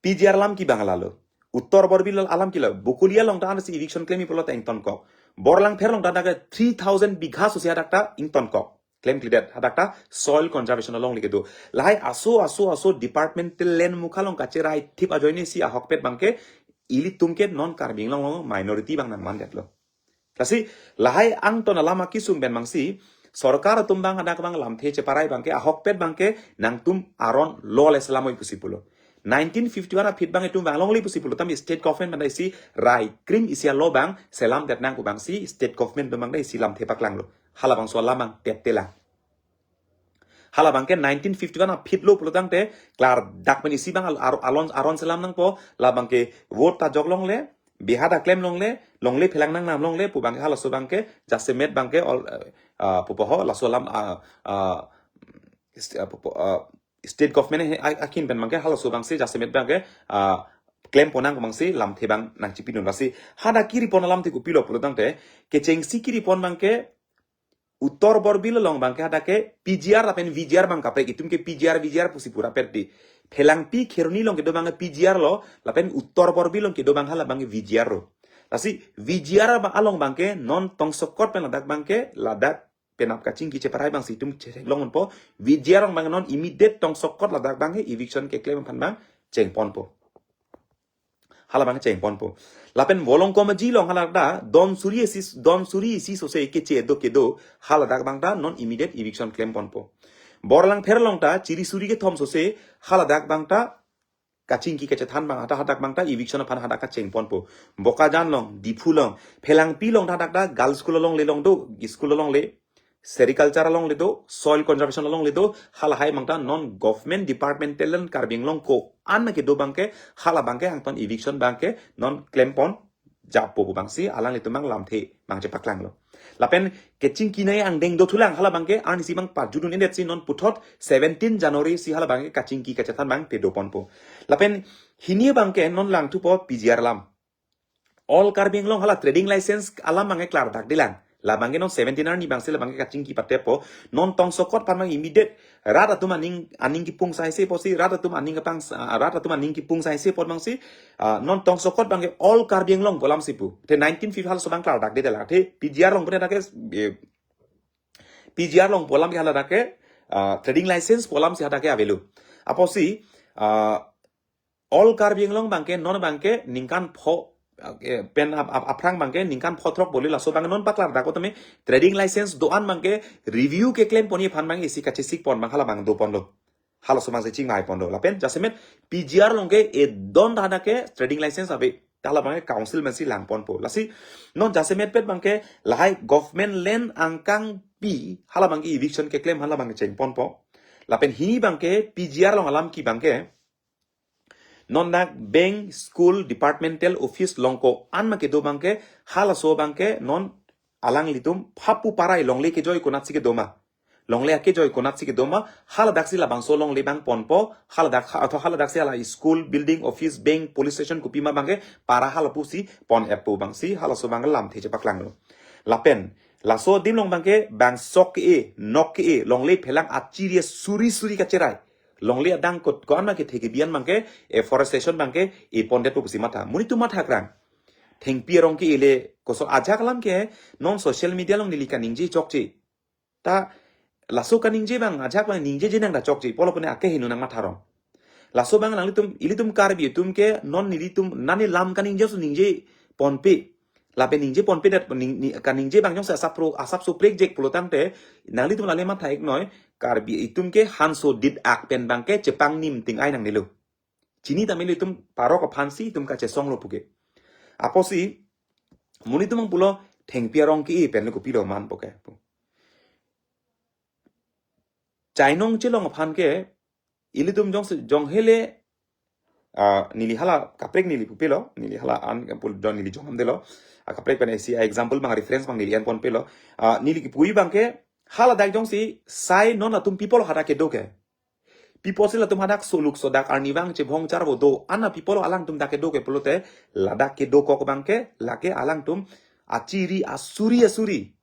P G R alam ke abang lalo. Uttor Borbil alam ke lo. Bokolia along ta ansi eviction klem pulo ta ingtonkok. Borlangpher along ta dak three thousand bigha sosi hadak ta ingtonkok. Klemkledet hadak ta soil conservation alongle kedo. Lahai aso aso aso departmental land mukha along kacherai thip ajoinesi ahokpet abang ke ilitum ke non Karbi Anglong along minority abang nangmandetlo. Lasi lahai angton alam akesung pen abangsi sorkar atum abang hadak abang lamthe cheparai abang ke ahokpet abang ke nangtum aron lo le selamoi pusi pulo. Nineteen fifty-one aphi abang itum vang longle pusi pulo, tame state government pen isi rai krim isi a-law abang selamdet nang pu abangsi state government atum abang isi lamthe paklanglo. Halabangso alam abang teptelang. Halabang ke nineteen fifty-one aphi lo pulotangte klardak pen isi abang al-, ar-, alon aron selam nangpo, labang ke vote ta jok longle, biha ta klem longle, longle phelang nangnam longle pu abang ke halaso abang ke jasemet abang ke all, eh, ah, pupo ho, laso alam, ah, ah, st-, ah, pupo, ah, state government he, a-, akin pen abang ke halaso abangsi jasemet abang ke, ah, klem ponnang abangsi lamthe abang nangchipidun. Lasi hadak kiri pon alamthe kopilo pulotangte, kechengsi kiri pon abang ke Uttor Borbil along abang ke hadak ke P G R lapen V G R abang kaprek, itum ke P G R V G R pusi pura pet di. Phelangpi Kheroni along kedo abang ke P G R lo, lapen Uttor Borbil along kedo abang halabang ke V G R lo. Lasi V G R abang along abang ke non tongsokot pen ladak abang ke, ladak penap kachingki cheparai abangsi itum chetheklongpo. P G R along abang non immediate tongsokot ladak abang ke eviction keklem aphan abang chengponpo. Hala abang chengponpo. Lapen Volongkom Aji along hala ta don suri isi, don suri isi sose keche do kedo, haladak abang ta non immediate eviction klemponpo. Borlangpher along ta chiri suri kethom sose, haladak abang ta kachingki kachethan abang, hata hadak abang ta eviction aphan hadak kachengponpo. Bokajan along, Diphu along, Phelangpi along ta hadak ta girls school alongle along do, school alongle, sericulture alongle do, soil conservation alongle do, halahai abang ta non government departmental land Karbi Anglong ko-an ma kedo abang ke, hala abang ke angton eviction abang ke non klempon jappo pu abangsi alanglitum abang lamthe abang chepaklanglo. Lapen kachingki nai angdeng dothulang, hala abang ke arnisi abang pajudun-edetsi non puthot seventeen January si hala abang ke kachingki kachethan abang pedoponpo. Lapen hini abang ke non langthupo P G R alam. All Karbi Anglong hala trading license alam abang ke klardak dilang. La abang ke non seventeen arni abangsi la abang ke kachingki patepo. Non tongsokot aphan abang immediate rat atum aning, aning kipung saise apotsi, rat atum aning kapang, ah, rat atum aning kipung saise apot abangsi, ah, non tongsokot abang ke all Karbi Anglong pu alamsi pu. Te nineteen fifty halaso abang klardak dilang. Te P G R along pu hadak ke, eh, P G R along pu alam ke haladak ke, ah, trading license pu alamsi hadak ke avelo. Apotsi, ah, all Karbi Anglong abang ke, non abang ke ningkan pho, eh, pen ap-, ap-, aphrang abang ke ningkan pho throk boli laso abang non paklardak tame trading license do-an abang ke review keklemponji aphan abang isi kachesikpon abang hala abang doponlo. Halaso abangsi chingvaiponlo. Lapen jasemet P G R along ke edon ta hadak ke trading license ave. Ta hala abang ke council amansi langponpo. Lasi non jasemetpet abang ke lahai government land angkangpi hala abang ke eviction keklem hala abang ke chengponpo. Lapen hini abang ke P G R along alam ke abang ke non dak bank, school, departmental office along ko-an ma kedo abang ke, halaso abang ke non alanglitum phapu parai longle kejoi konatsi kedo ma. Longle akejoi konatsi kedo ma, haladaksi labangso longle abang ponpo, haladak ha-, atho haladaksi hala school, building, office, bank, police station kopima abang ke para hala pusi pon-etpo abangsi, halaso abang lamthe chepaklanglo. Lapen, laso adim along abang ke, bang sok ke-e, nok ke-e, longle phelang achiri suri suri kacherai. Longle adang kot ko-an ma kethe kebi-an abang ke, afforestation abang ke, epondet pusi matha. Monit atum mathakrang. Thengpi arong ke-e le, koso ajak alam ke, non social media along neli kaningje chokche. Ta, laso kaningje abang, ajak abang ningjeje nang ta chokche, pulo pune akeheno nangmatharong. Laso abang nanglitum, ilitum Karbi atum ke, non nelitum, nani lam kaningje aso ningjeponpe. Lapen ningjeponpedet, ning-, ni-, kaningje abang jongsi asap pro, asap suprekjek pulo tangte, nanglitum lale matha-iknoi, Karbi atum ke hanso dit ak pen abang ke chepangnim ting-ai nangnelo. Chini tame ilitum parok aphansi itum kachesonglo puke. Apotsi, monit atum abang pulo, thengpi arong ke-e pen le kopilo manpo ke pu. Chainong chelong aphan ke, ilitum jongsi, jonghe le, ah, neli hala kaprek neli pupilo, neli hala an pul don neli jonghamdelo, ah, kaprek pen isi example abang reference abang neli enponpelo, ah, neli kipuji abang ke, haladak jongsi, sai non atum pi apot hadak kedo ke. Pi apotsi latum hadak soluk sodak arnivang chevong charvo do-an pi apot alangtum dak kedo ke pulote, ladak kedokok abang ke, lake alangtum achiri asuri asuri.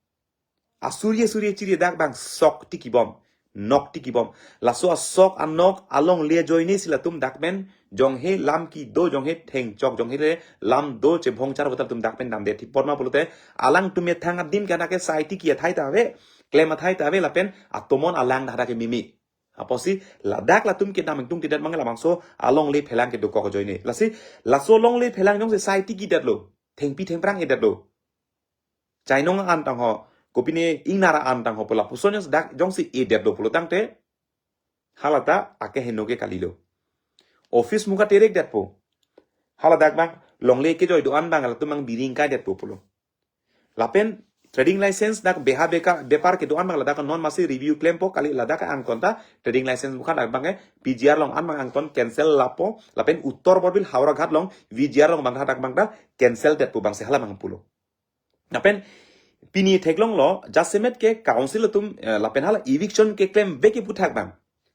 Asuri asuri achiri dak abang sok tikibom, nok tikibom. Laso asok anok alongle ajoinesi latum dak pen jonghe lam kedo jonghe thengchok jonghe le lam do chevong charvo ta latum dak pen damde thipon ma pulote alangtum methang adim ke hadak ke sai tiki athai ta ave, klem athai ta ave lapen atomon alang dak hadak ke mimi. Apotsi ladak latum kedam ingtungtidet abang ke labangso alongle phelang kedokok ajoine. Lasi laso longle phelang jongsi sai tikidetlo, thengpi thengphrang edetlo. Chainong an tangho, kopine Ingnar an tangho pu lapuson jongsi dak jongsi edetlo pulo tangte, halata akeheno ke kalilo. Office muka terekdetpo. Haladak abang, longle kejoi do-an abang, latum abang biring kaidetpo pulo. Lapen, trading license dak beha beka, bepar kedo-an abang, ladak non masi review klempo kali ladak angton ta, trading license muka dak abang ke, P G R along an abang angton cancel lapo, lapen Uttor Borbil Howraghat along, V G R along abang hadak abang ta, cancel detpo abangsi hala abang pulo. Lapen pini theklonglo, jasemet ke council atum, eh, lapen hala eviction keklem vek kipu thak abang.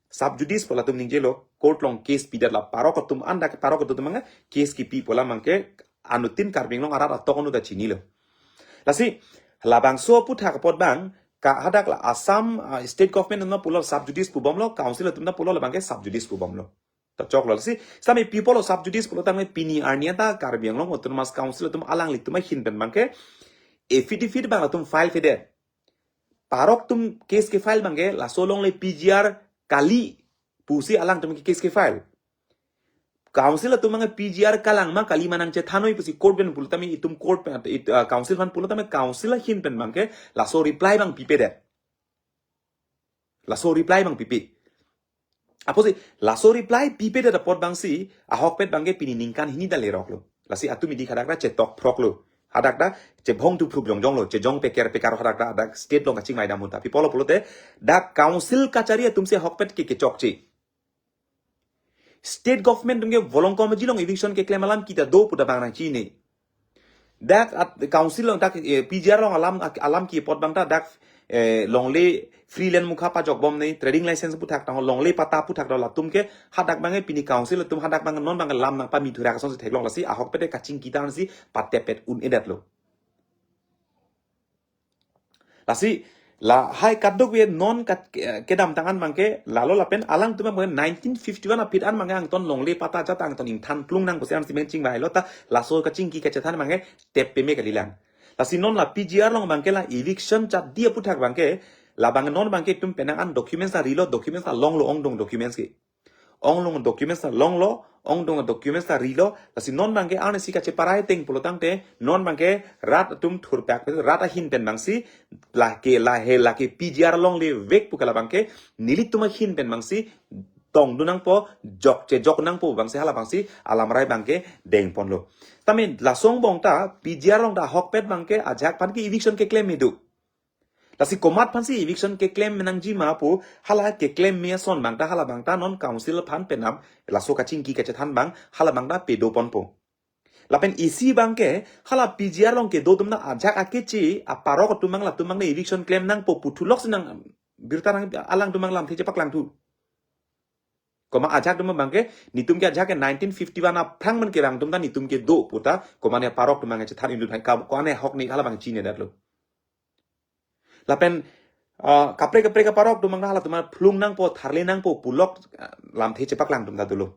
Sub judice pu latum ningjelo, court along case pidet la parok atum anda ke parok atum abang case kipi pu alam abang ke anuttin Karbi Anglong arat atok anu ta chinilo. Lasi, labangso aputhak apot abang, ka hadak la Assam, ah, state government atum pulo sub judice pubomlo, council atum pulo labang ke sub judice pubomlo. Ta choklo si, sami pi apotlo sub judice pulo tangte pini arni anta Karbi Anglong Autonomous Council atum alanglitum ahin pen abang ke affidavit abang latum file pedet. Parok atum case ke-file abangke, laso alongle P G R kali pusi alangtum ke case ke-file. Council atum abangke P G R kalang ma kali ma nangchethanoi pusi court pen pulo tame itum court pen, it, uh, council aphan pulo tame council ahin pen abangke laso reply abang pipedet. Laso reply abang pipe. Apotsi laso reply pipedet apot abangsi ahokpet abangke pini ningkan hini ta leroklo. Lasi atum idik hadak ta chetok phroklo. Hadak ta chebhong tu phrup jongjonglo, chejong peker pekar hadak ta, hadak state along kachingvai dam ahut ta. Pi apotlo pulote, dak council kachari atumsi ahokpet ke kechokche. State government atum ke volong komaji along eviction keklem alam kita do pu ta bang nangchinine. Dak at, council along dak, eh, P G R along alam, alam ke apot abang ta dak, eh, longle free land mukha pajok bomne, trading license aputhak ta, longle patta aputhak ta latum ke hadak abangke pini council atum hadak abang non abang lam nangpami thurak asonsi theklong, lasi ahokpet kachingki ta ansi patepet un-edetlo. Lasi lahai kadokave non kat, eh, kedamtang an abangke lalo lapen alangtum abang nineteen fifty-one aphi an abangke angton longle patta ajat angton ingthan plung nang pusi ansi men chingvailo ta laso kachingki kachethan abangke tep peme kalilang. Lasi non la P G R along abangke la eviction chat di aputhak abangke, la abang non abangke itum penang an documents ta rilo, documents ta longlo, ongdung documents ke. Ongdung documents ta longlo, ongdung documents ta rilo, lasi non abangke ansi kacheparai ateng pulo tangte, non abangke rat atum thurpak pen, rat ahin pen abangsi, lake, lahe, lake P G R longle vek pu ke la abangke, nelitum ahin pen abangsi, tongdun nangpo, jok chejok nangpo abangsi, hala abangsi, alamrai abangke dengponlo. Tame laso angbong ta, P G R along ta ahokpet abangke, ajahak aphan ke eviction keklem me do. Lasi komat aphansi eviction keklem nangji ma pu, hala keklem me ason abang ta, hala abang ta non council aphan penap, laso kachingki kachethan abang, hala abang ta pedoponpo. Lapen isi abangke, hala P G R along kedo atum ta ajahak akeche, aparok atum abang latum abang ne eviction klem nangpo pu thulok si nang, birta nang alangtum abang lamthe chepaklangthu. Komat ajahak atum abangke, netum ke ajahak ke nineteen fifty-one aphrang men kevang atum ta netum kedo pu ta, komat ne aparok atum abang chethan indun hai kam, ko-an ahok ne hala abang chinedetlo. Lapen, ah, kaprek kaprek aparok atum abang halatum aphan phlung nangpo, tharle nangpo, pulok, ah, lamthe chepaklangdun ta dolo.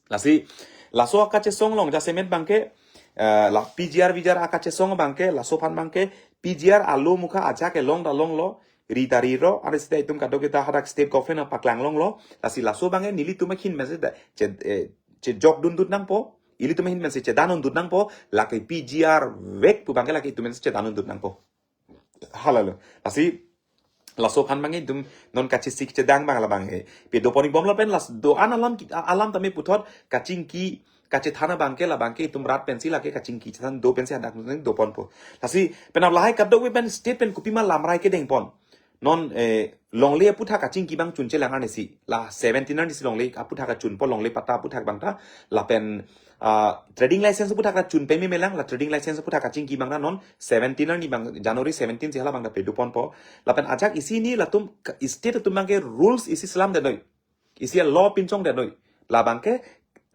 Lasi, laso akachesong along jasemet abangke, eh, la P G R V G R akachesong abangke, laso aphan abangke, P G R alo mukha ajahak kelong ta longlo, ri ta rilo, ansi ta itum kadokave ta hadak state government apaklang longlo, lasi laso abangke nelitum ahin pensi ta, che, eh, chejok dundun nangpo, ilitum ahin pensi chedan dundun nangpo, lake P G R vek pu abangke lake itum pensi chedan dundun nangpo. Halalo. Lasi, laso aphan abangke itum non kachesik chedang abang la abangke. Pedopon-ik bom lapen las do-an alam ki-, a-, alam tame puthot kachingki kachethan abangke la abangke itum rat pensi lake kachingki chethan do pensi hadak nang doponpo. Lasi penap lahai kadokave pen state pen kopima lamrai kedengpon. Non, eh, longle aputhak kachingki abang chunchelang arnisi. La seventeen arnisi longle aputhak kachunpo, longle patta aputhak abang ta. Lapen, ah, trading license aputhak kachun peme melang, la trading license aputhak kachingki abang ta non seventeen arni abang, January seventeen si hala abang ta pedoponpo. Lapen ajahak isi hini latum ka-, state atum abangke rules isi selamdetnoi. Isi law pinchongdetnoi. La abangke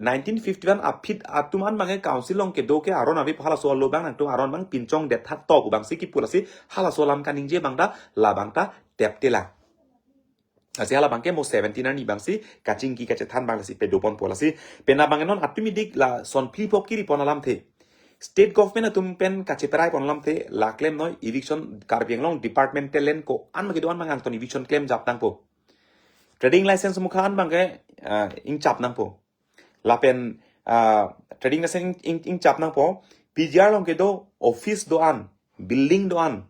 nineteen fifty-one aphi atum an abangke council along kedo ke aron ave pu halaso law abang nangtum aron abang pinchongdet tha to pu abangsi kipu, lasi halaso alam kaningje abang ta la abang ta teptelang. Lasi hala abangke mo seventeen arni abangsi kachingki kachethan abang lasi pedoponpo, lasi penap abangke non atum idik lason phli phok kiripon alamthe. State government atum pen kacheparai pon alamthe, la klemnoi eviction Karbi Anglong departmental land ko-an ma kedo-an abang angton eviction klemjap nangpo. Trading license mukha an abangke, ah, ingchap nangpo. Lapen, ah, trading license ing, ing, ingchap nangpo. P G R along kedo office do-an, building do-an.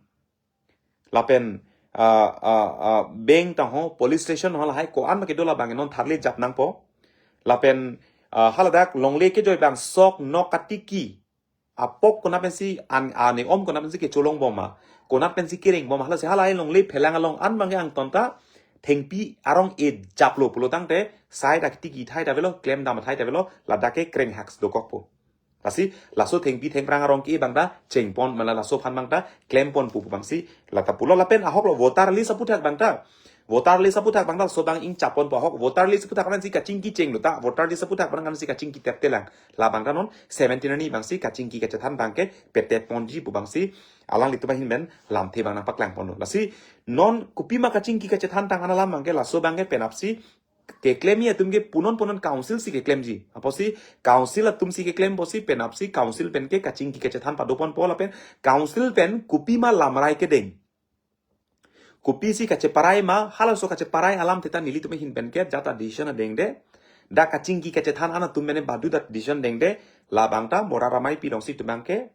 Lapen, ah, ah, ah, bank ta ho, police station ho, lahai ko-an ma kedo la abang non tharle jap nangpo. Lapen, ah, haladak longle kejoi abang sok nok katiki. Apok konat pensi an, ane om konat pensi kecholong bom ma, konat pensi kereng bom ma, halasi halahai longle phelang along an abangke angton ta thengpi arong e japlo pulo tangte sai dak tiki thai ta avelo, klem dam thai ta avelo, ladak ke kreng haks dokokpo. Lasi laso thengpi thengphrang arong ke abang ta chengpon, mala laso aphan abang ta klemponpo pu abangsi la ta pulo. Lapen ahok lo voter list aputhak abang ta. Voter list aputhak abang ta laso abang ingchapponpo, ahok voter list aputhak abangsi kachingki chenglo ta. Voter list aputhak abang ansi kachingki teptelang. La abang ta non seventeen arni abangsi kachingki kachethan abangke petepponji pu abangsi alanglitum ahin pen lamthe abang nangpaklangponlo. Lasi non kopima kachingki kachethan tang an alam abangke laso abangke penapsi keklemji atum ke punon punon council si keklemji. Apotsi council atum si keklem apotsi penapsi council pen ke kachingki kachethan padoponpo lapen council pen kopima lamrai kedeng. Kopisi kacheparai ma, halaso kacheparai alam theta nelitum ahin pen ke jata decision adengde. Dak kachingki kachethan anatum mene badu dak decision dengde. Labang ta mo rat ameipi alongsi itum abang ke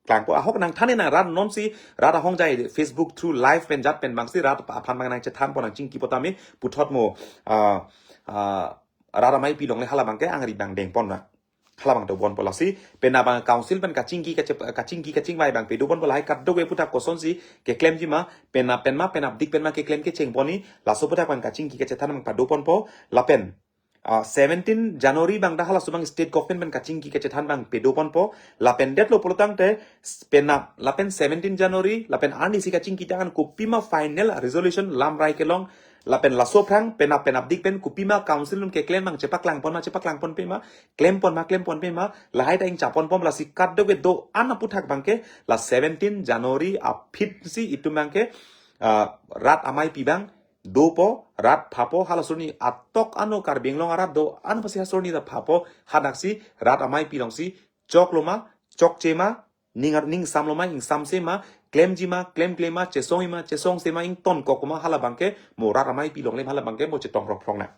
klangpo, ahok nangthan nang rat nonsi rat ahongjai Facebook through live pen jat pen abangsi rat aphan abang nangchethanpo nangchingkipo tame puthot mo, ah, ah, rat ameipi along le hala abang ke angri abang dengpon na. Hala abang dobonpo lasi, penap abang council pen kachingki kache-, kachingki kachingvai abang pedoponpo lahai kadokave aputhak kosonsi keklemji ma, penap pen ma, penapdik pen ma keklem kechengpon ni, laso aputhak abang kachingki kachethan abang padoponpo, lapen, ah, seventeen January abang dak halaso abang state government pen kachingki kachethan abang pedoponpo, lapen detlo pulo tangte, s-, penap, lapen seventeen January, lapen arnisi kachingki tangte kopima final resolution lamrai kelong, lapen laso aphrang, penap penapdik pen kopima council atum keklem abang chepaklangpon ma, chepaklangponpe ma, klempon ma, klemponpe ma, lahai ta ingchaponpon lasi kadokave do-an aputhak abang ke, la seventeen January aphi si itum abang ke, ah, rat ameipi abang dopo, rat phapo, halaso arni atok ano Karbi Anglong arat do-an aphansi halaso arni ta phapo, hadaksi rat ameipi alongsi choklo ma, chokche ma, ning ar-, ning samlo ma, ingsamse ma, klemji ma, klemkle ma, chesongji ma, chesongse ma, ingtonkok ma, hala abang ke mo rat ameipi along le hala abang ke mo chetong rokphrong na.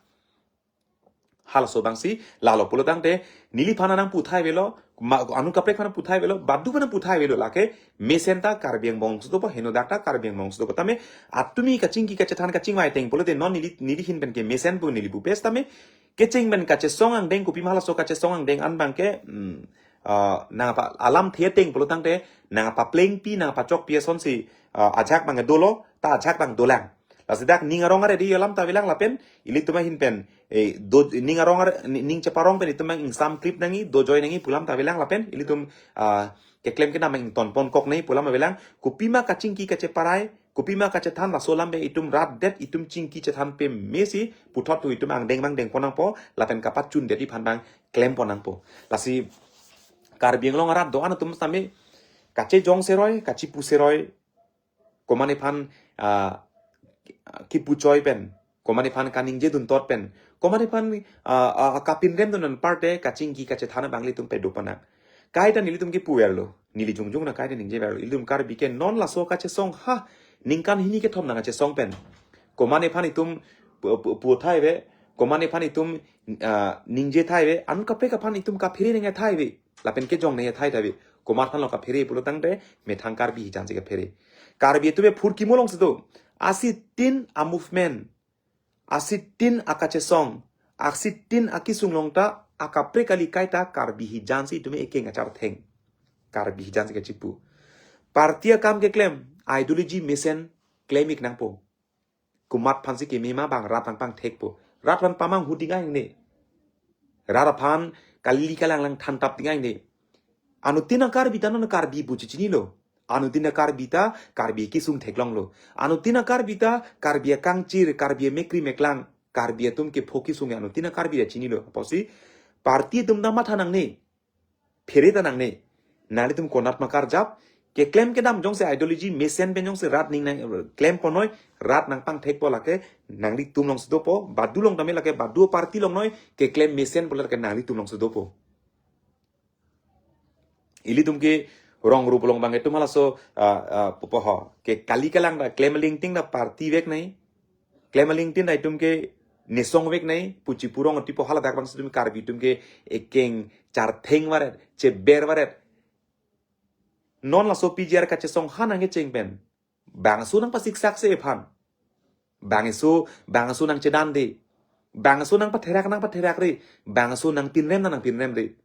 Halaso abangsi, lalo pulo tangte, neliphan nangputhai avelo, ma, anut kaprek aphan nangputhai avelo, badu aphan nangputhai avelo, lake mesen ta Karbi Anglong alongsi dopo, henodak ta Karbi Anglong alongsi dopo. Tame, atumi kachingki kachethan kachingvai ateng pulote non neli, neli ahin pen ke mesen pu neli bupes tame, kecheng pen kachesong angdeng kopima halaso kachesong angdeng an abang ke, hmm, ah, nangpa alamthe ateng pulo tangte, nangpaplengpi, nangpachokpi asonsi, ah, ajak abang dolo, ta ajak abang dolang. Lasi dak ning arong aredi alam ta avelang lapen, ilitum ahin pen, eh, do, ning arong are, ni-, ning cheparong pen itum abang ingsamklip nangji, dojoi nangji pu alam ta avelang lapen, ilitum, ah, keklem kedam abang ingtonponkok nangji pu alam avelang, kopima kachingki kacheparai, kopima kachethan laso alam pen itum rat det itum chingki chethan pame si, puthot tu itum angdeng abang dengpon nangpo, lapen kapachun det aphan abang klempon nangpo. Lasi Karbi Anglong arat do-an atum tame, kachejong seroi, kachepu seroi, komat aphan, ah, kipu choi pen, komat aphan kaningje duntot pen, komat aphan, ah, ah, kapinrem dun aparte kachingki kachethan abang ilitum pedopon nang. Kaita nelitum kipu verlo, neli jongjong nang kaita ningje verlo, ilitum Karbi ke non laso kachesong ha, ningkan hini kethom nangkachesong pen. Komat aphan itum pu-, pu-, puthai ave, komat aphan itum, ah, ningje thai ave, anut kaprek aphan itum kaphere nangthai ave. Lapen kejong nangthai thai ave. Komat aphan lo kaphere pulo tangte, methang Karbi hijan si kaphere. Karbi atum aphurkimo alongsi do. Asitin a-movement. Asitin akachesong. Asitin akesung along ta, akaprek kali kaita Karbi hijan si itum ekeng achartheng. Karbi hijan si kachepu. Party akam keklem, ideology mesen klem-ik nangpo. Komat aphansi keme ma abang rat nangpangthekpo. Rat aphan pamanghu ding angne. Rat aphan kali kalang lang thantap ding angne. Anuttin a-Karbi ta non Karbi pu chechinilo. Anuttin a-Karbi ta Karbi kesung theklonglo. Anuttin a-Karbi ta Karbi akangchir, Karbi amekkri meklang, Karbi atum kepho kesung anuttin a-Karbi ta chinilo. Apotsi party atum ta matha nangne. Phere ta nangne. Nanglitum konat ma karjap, keklem kedam jongsi ideology mesen pen jongsi rat ning nang klemponoi, rat nangpangthekpo lake nanglitum alongsi dopo, badu along tame lake badu party along noi, keklem mesen pu lake nanglitum alongsi dopo. Ilitum ke rong rup along abang itum halaso, ah, ah, pupo ho. Ke kali kalang ta klem alingting ta party vek nangji. Klem alingting ta itum ke nesong vek nangji, pu chepu rong tipo haladak abangsi itum Karbi atum ke ekeng chartheng varet, cheber varet. Non laso P G R kachesong ha nangkecheng pen. Bangso nangpasiksaksi aphan. Bangso, bangso nangchedande. Bangso nangpatherak nangpatherakre. Bangso nangpinrem nangpinremre.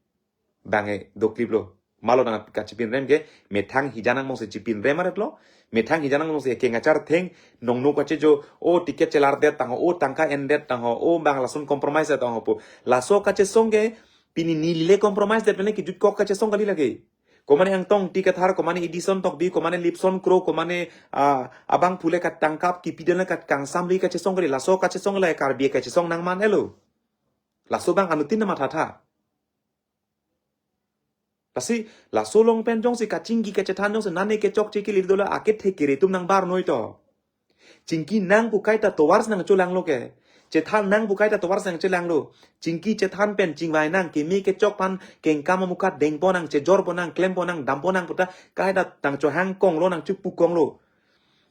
Bang e dokliplo. Malo nang kachepinrem ke, methang hijan angbongsi chepinrem aretlo. Methang hijan angbongsi ekeng achartheng, nongno kachejo, o ticket chelardet tangho, o tangka endet tangho, o bang lason compromise tangho pu. Laso kachesong ke, pini neli le compromise det pen le kejutkok kachesong kali lake. Komane Angtong Ingti Kathar, komane Edison Tokbi, komane Lipson Kro, komane, ah, abangphu le katangkap, kipi dun le katkangsam le kachesong kali, laso kachesong le Karbi kachesong nangman-etlo. Laso abang anuttin mathatha. Lasi, laso along pen jongsi kachingki kachethan jongsi nane kechokche kili dola akethe kere atum nangbarnoi to. Chingki nang pu kaita tovarsi nangcholanglo ke. Chethan nang pu kaita tovarsi nangcholanglo. Chingki chethan pen chingvai nang keme kechok aphan kengkam amukat dengpon nang, chejorpon nang, klempon nang, dampon nang puta kaita nangchohangkonglo nangchepukonglo.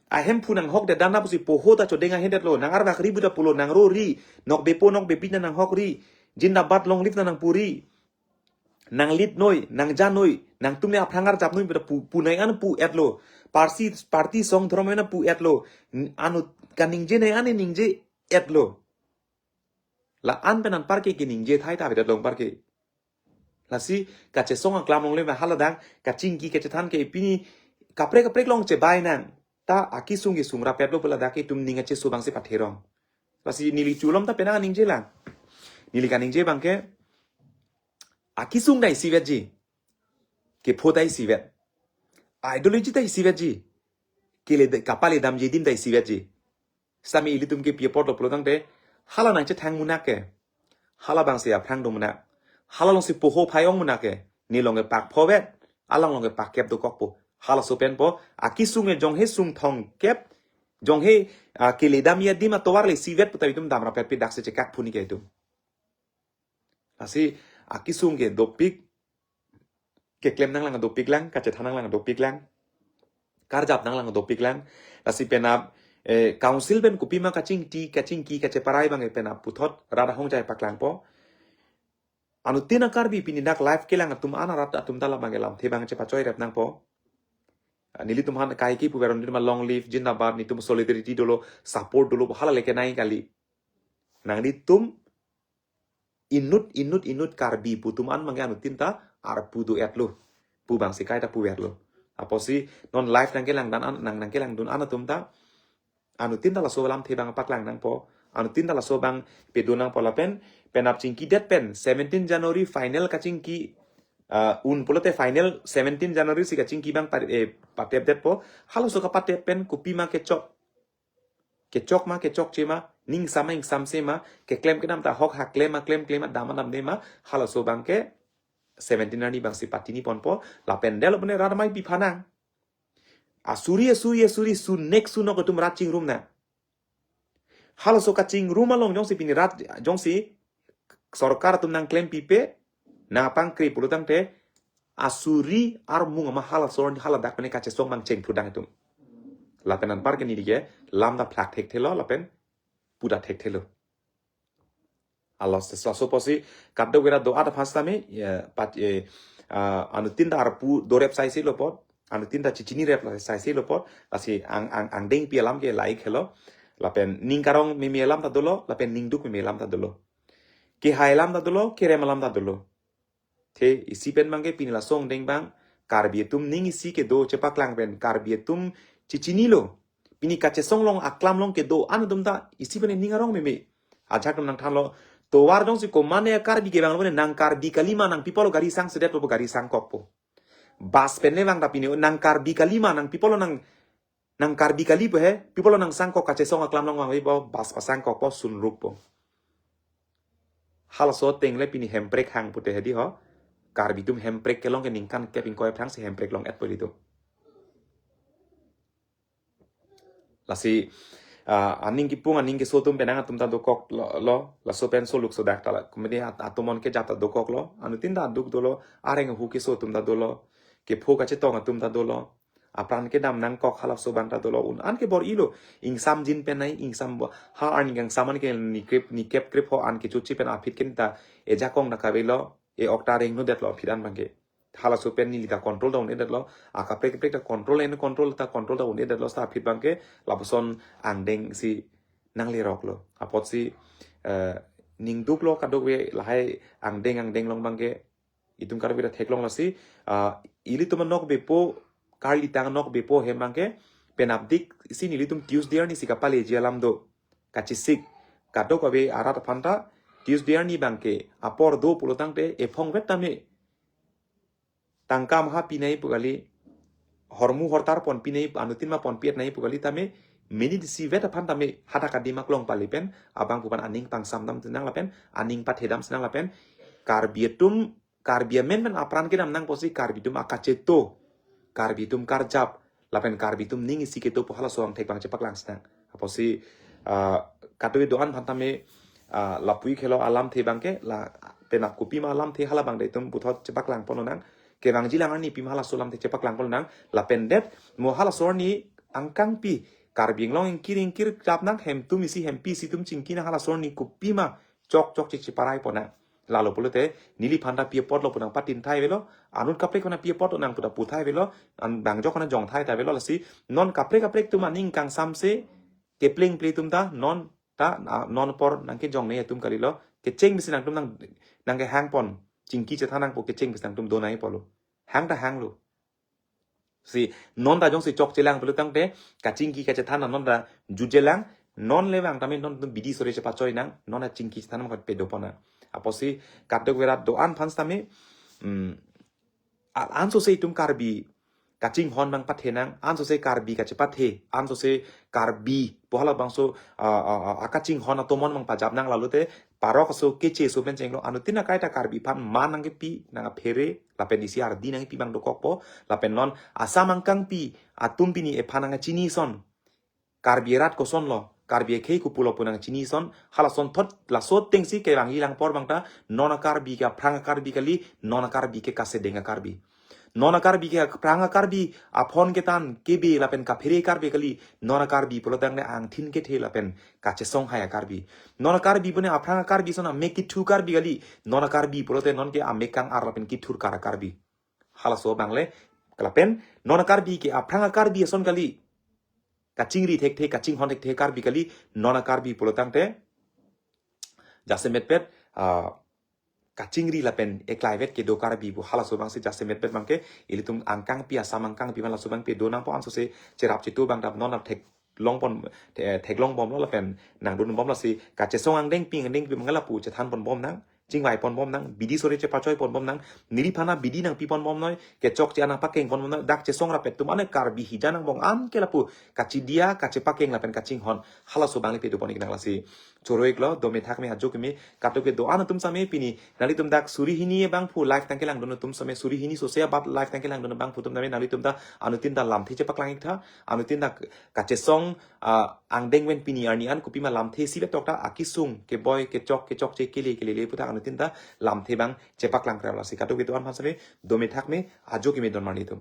Ahemphu nanghok det dan na pusi poho ta chodeng ahin detlo. Nang arvak ri pu ta pulo, nang ro ri. Nokbepo nokbepi ta nanghok ri. Jindabad long live ta nangpu ri. Nang lit noi, nang ja noi, nangtum ne aphrang arjap noi pu ta pu, pu nai an pu etlo. Parsi, parti song dhormo na pu etlo. N-, anu kaningje nai an ningje etlo. La-an pen anparke keningje thai ta avedet lo anparke. Lasi kachesong aklam longle ma haladang kachingki kachethan ke pini kaprek kaprek long chebai nang. Ta akisung kesung rapet lo pu ladak itum ning acheso abang si patherong. Lasi neli chulom ta penang ningje lang. Neli kaningje abang ke akisung ta isivetji. Kepho ta isivet. Ideology ta isivetji. Kele de-, kapale damji adim ta isivetji. Sami ilitum ke pi apot lo pulo tangte, hala nangchethang munak ke. Hala abang si aphrang do munak. Hala along si poho phai ong munak ke. Ne along ke pak phovet, alang along ke pak kep dokokpo. Halaso pen po, akisung e jonghe sung thong kep, jonghe, ah, kele damji adim atovar le isivet pu ta itum dam rapet pi dak si chekak phuni ke itum. Lasi akisung ke dopik, keklem nanglang dopik lang, kachethan nanglang dopik lang, karjap nanglang dopik lang. Lasi penap, eh, council pen kopima kachingki, kachingki, kacheparai abang penap puthot, rat ahongjai paklangpo. Anuttin a-Karbi pini dak live kelang atum an arat atum ta labang lamthe abang chepachoi rep nangpo. Ah, nelitum aphan kaike puver un ma long live, jindabad, netum solidarity dolo, support dolo, hala leke nai kali. Nanglitum inut, inut, inut Karbi pu atum an abang ke anuttin ta arpu do-etlo. Pu abang si kaita puverlo. Apotsi non live nangkelang dan an, nang, nangkelang dun an atum ta. Anuttin ta laso lamthe abang paklang nangpo. Anuttin ta laso abang pedo nangpo lapen. Penap chingki det pen. Seventeen January final kachingki. Ah, un pulote final seventeen January si kachingki abang pa-, eh, patep detpo. Halaso kapatep pen kopima kechok. Kechok ma, kechokche ma, ningsam ma, ingsamse ma, keklem kedam ta ahok ha klem ma, klem klem ma, dam ma, damde ma, halaso abang ke seventeen arni abang si patini ponpo, lapen delo pune rat amei pi phanang. Asuri, asuri, asuri, sunek sunok atum rat chingrum nang. Halaso kachingrum along jongsi pini rat, jongsi sorkar atum nangklem pipe, nangpangkri pulo tangte, asuri armung ama halaso arni haladak pene kachesong abang chengphu dang itum. Lapen anparke neli ke, lam ta phlak thekthelo, lapen pu ta thekthelo. Alos, laso apotsi, kadokave rat do-an aphan sitame, ya, pat, eh, ah, anuttin ta arpu dorep saisi lo apot, anuttin ta chechini rep la saisi lo apot, lasi ang, ang, angdeng pi alam ke lahai helo, lapen ning karong meme alam ta dolo, lapen ning duk meme alam ta dolo. Kehai alam ta dolo, kerem alam ta dolo. Te isi pen abang ke pini laso angdeng abang, Karbi atum ning isi kedo chepaklang pen, Karbi atum chechinilo. Pini kachesong along aklam along kedo-an atum ta isi pen ning arong meme. Ajahak atum nangthanlo, tovar jongsi komatne Karbi kevang lo pune nang Karbi kali ma nangpi apotlo gari sangsedet po, gari sangkokpo. Bus pen le vang ta pini nang Karbi kali ma nangpi apotlo nang, nang Karbi kali po he, pi apotlo nangsangkok, kachesong aklam along vangve po, bus pasangkokpo, sunrukpo. Halaso ateng le pini hemprek hang pute hedi ho. Karbi atum hemprek kelong ke ningkan kep ingkoi aphrang si hemprek long-etpo ilitum. Lasi, ah, aning kipung, aning keso atum penang atum ta dokok lo, lo, laso pen soluk sodak ta la, komedi at-, atomon kejap ta dokok lo, anuttin ta duk dolo, areng ahu keso atum ta dolo, kepho kachetong atum ta dolo, apran kedam nangkok halaso abang ta dolo, un an ke bor-ilo, ingsamjin pen nai, ingsam bo, ha arni kangsam an ke ni krip, ni kep krip ho an kechochi pen aphi ke ta, ejakong ta kavelo, e-ok ta rengno detlo aphi an abang ke. Halaso pen neli ta control ta un-edetlo. Akaprek kaprek ta control en control ta control ta un-edetlo seta aphi abang ke lapuson angdeng si nangleroklo. Apotsi, eh, ning duklo kadokave lahai angdeng angdeng along abang ke itum kadokave ta theklong lasi, ah, ilitum anokbepo, karlitang anokbepo hem abang ke penapdik si nelitum Tuesday arni si kapaleji alam do. Kachesik kadokave arat aphan ta Tuesday arni abang ke apor do pulo tangte ephongvet tame tangka maha pinai pu kali, hormu hortar ponpinai, anuttin ma ponpi-et nai pu kali tame, minit isivet aphan tame hadak adim aklong pali pen, abang pu aphan aning pangsamdam sinang lapen, aning pathedam sinang lapen, Karbi atum, Karbi amen pen apran kedam nang apotsi Karbi atum akacheto, Karbi atum karjap, lapen Karbi atum ning isi kedo pu halaso angthek abang chepaklang sinang. Apotsi, ah, kadokave do-an aphan tame, ah, lapu-ik helo alamthe abang ke, la penap kopima alamthe hala abang ta itum puthot chepaklang pon lonang. Kevangji lang arni pima halaso alamthe chepaklang pon lonang. Lapen det, mo halaso arni angkangpi, Karbi Anglong ingkir ingkir klap nang, hemtum isi hempi isi atum chingki nang, halaso arni kopima chok chok chichiparai pon nang. Lalo pulote neliphan ta pi apotlo pu nangpatin thai avelo, anut kaprek aphan pi apotlo nang pu ta pu thai avelo, an bang jok aphan jong thai ta avelo. Lasi non kaprek kaprek atum aning kangsamse kepleng ple atum ta non ta, ah, non apor nangkejong ne atum kalilo, kecheng bisi nangtum nang, nangkehang pon, chingki chethan nangpo kecheng bisi nangtum do nangji pulo. Hang ta hanglo. Si non ta jongsi chokchelang pulo tangte, kachingki kachethan non ta jutjelang, non le vang tame non tum bidi sore chepachoi nang, non ta chingki chethan nang pado pon nang. Apotsi kadokave rat do-an aphan sitame, mm, a-, ansose itum Karbi kachinghon nangpathe nang, ansose Karbi kachepathe, ansose Karbi pu halabangso, ah, ah, ah, akachinghon atomon nangpajap nang, lalote parok aso keche aso pen chenglo, anuttin akai ta Karbi aphan man nangkepi, nangkaphere, lapen isi ardi nangkepi abang dokokpo, lapen non Assam angkangpi atum pini ephan nangkachini ason, Karbi arat kosonlo, Karbi akhei kopulo pu nangchini ason, halason thot laso atengsi kevangji lang apor abang ta, non a-Karbi ke aphrang a-Karbi kali, non a-Karbi ke kasedeng a-Karbi. Non a-Karbi ke aphrang a-Karbi, aphone ketan, kebe lapen kaphere Karbi kali, non a-Karbi pulo tangte angthin kethe lapen kachesong hai a-Karbi. Non a-Karbi pune aphrang a-Karbi ason amek kethu Karbi kali, non a-Karbi pulote non ke amek kang-ar lapen kethur kar a-Karbi. Halaso abang le, lapen non a-Karbi ke aphrang a-Karbi ason kali, kachingri thekthe, kachinghon thekthe Karbi kali, non a-Karbi pulo tangte jasemetpet, ah, kachingri lapen eklaivet kedo Karbi pu, halaso abangsi jasemetpet abangke ilitum angkangpi, Assam angkangpi aphan laso abangke do nangpo, ansose cherap chetu abang ta non theklong pon, the-, theklong bomlo lapen nangdun bomlo. Si kachesong angdengpi angdengpi abang lapu chethan pon bom nang, chingvai pon bom nang, bidi sore chepachoi pon bom nang, neliphan ta bidi nangpi pon bom noi, kechokche nangpakeng pon bom noi, dak chesong rapet atum ane Karbi hija nangbong an ke lapu kachidia, kachepakeng lapen kachinghon, halaso abang le pado pon ik nang. Lasi choro iklo, dome thakme, ajo keme, kadokave do-an atum sitame pini nanglitum dak suri hini abangphu live tangkelangdun atum sitame, suri hini sose abat live tangkelangdun abangphu atum sitame nanglitum ta anuttin ta lamthe chepaklang ik tha, anuttin ta kachesong, ah, angdeng pen pini arni an kopima lamthe isi betok ta akesung keboi kechok kechokche kele kelele pu ta anuttin ta lamthe abang chepaklang kra. Lasi kadokave do-an aphan sitame dome thakme, ajo keme don marli atum.